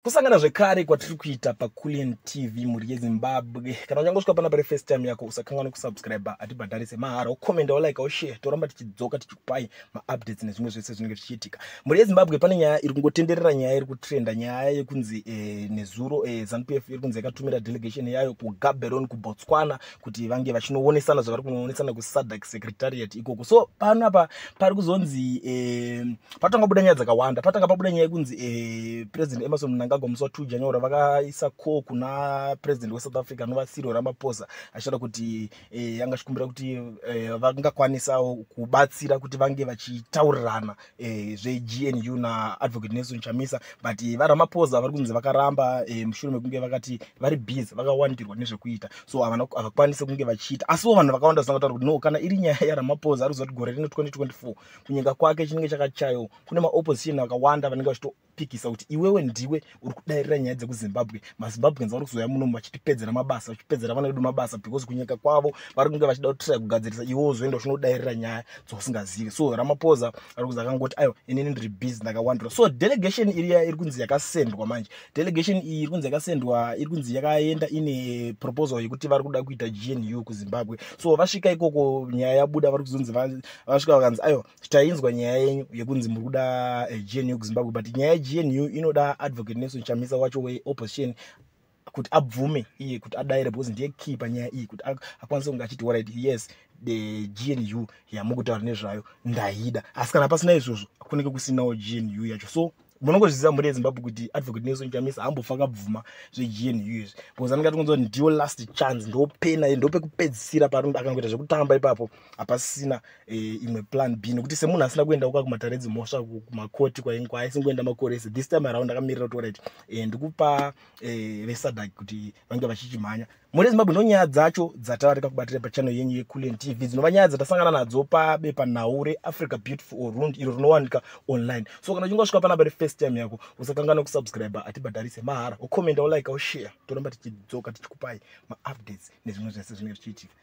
Kusangana zvekare kwatiri kuita paCulian TV, mhuri yeZimbabwe. Kana uchangosvika panapa re first time yako, usakanganwa kusubscribe, hatibhadharise, mahara. Ukomenda, ulike, ushare, toramba tichidzoka tichikupai maupdates nezvimwe zvese zvinenge zvichiitika. Mhuri yeZimbabwe, pane nyaya iri kungotenderera, nyaya iri kutrenda, nyaya yekunzi nezuro ZANU PF iri kunzi yakatumira delegation yayo kuGaborone, kuBotswana, kuti vange vachinoonesana zvavari kunoonesana kuSADC Secretariat ikoko. So panapa pari kuzonzi patanga buda nyaya dzakawanda. Patanga pabuda nyaya yekunzi President Emmerson Mnangagwa musi wa2 January vakaisa call kuna president weSouth Africa anova Cyril Ramaphosa, achitaura kuti anga achikumbira kuti vangakwanisawo kubatsira kuti vange vachitaurirana zveGNU naAdvocate Nelson Chamisa. But vaRamaphosa vari kunzi vakaramba mushure mekunge vakati vari busy, vakawandirwa nezvekuita, so havakwanisi kunge vachiita. Asiwo vanhu vakawanda zvinangataura kuti no, kana iri nyaya yaRamaphosa, ari kuziva kuti gore rino 2024 kunyika kwake chinenge chakachayo, kune maopposition akawanda vanenge vachitopikisa kuti iwewe ndiwe uri kudairira nyaya dzekuZimbabwe. MaZimbabweans vari kuzoya munomu vachitipedzera mabasa, vachipedzera vana vedu mabasa, because kunyika kwavo vari kunge vachida kutry kugadzirisa, iwe uzoenda uchinodairira nyaya dzausingazivi. So Ramaphosa ari kuzi akangoti, "Aiwa, inini ndiri busy, ndakawandira." So delegation iriya iri kunzi yakasendwa manje, delegation iyi iri kunzi yakasendwa, iri kunzi yakaenda ine proposal yekuti vari kuda kuita GNU kuZimbabwe. So vasvika ikoko, nyaya yabuda, vari kuzonzi vasvika vakanzi, "Aiwa, tainzwa nyaya yenyu yekunzi muri kuda GNU kuZimbabwe, but nyaya yeGNU inoda Advocate Nelson Chamisa wacho weopposition kuti abvume iye kuti adaire, because ndiye key panyaya iyi, kuti akwanise kunge achiti, 'Alright, yes, the GNU yamukutaura nezvayo ndaida.' Asi kana pasina izvozvo, kunenge kusinawo GNU yacho." So munongozviziva, mhuri yeZimbabwe, kuti Advocate Nelson Chamisa hambofa akabvuma zveGNU izvi, because anenge atikunzwa kuti ndiyo last chance, ndopena, ndopekupedzisira pari. Akangoita zvekutamba ipapo, hapasisina imwe plan B, nekuti semunhu asina kuenda kuka kumatare edzimhosva, kumakoti kwaaisingoenda makore ese, this time around akamirira kuti alright, ndikupa veSADC kuti vange vachichimhanya. Mhuri yeZimbabwe, ndo nyaya dzacho dzatavarika kubatira pachannel yenyu yeCulian TV, dzinova nyaya dzatasangana nadzo pabepanhau reAfrica Beautiful Orund, iro rinowanika online. So kana uchinge wasvika panapa refirst time yako, usakanganwa kusubscribe, hatibhadharise, mahara. Ukomenda, ulike, ushare, toramba tichidzoka tichikupai maupdates nezvimwe zvese zvinenge zvichiitika.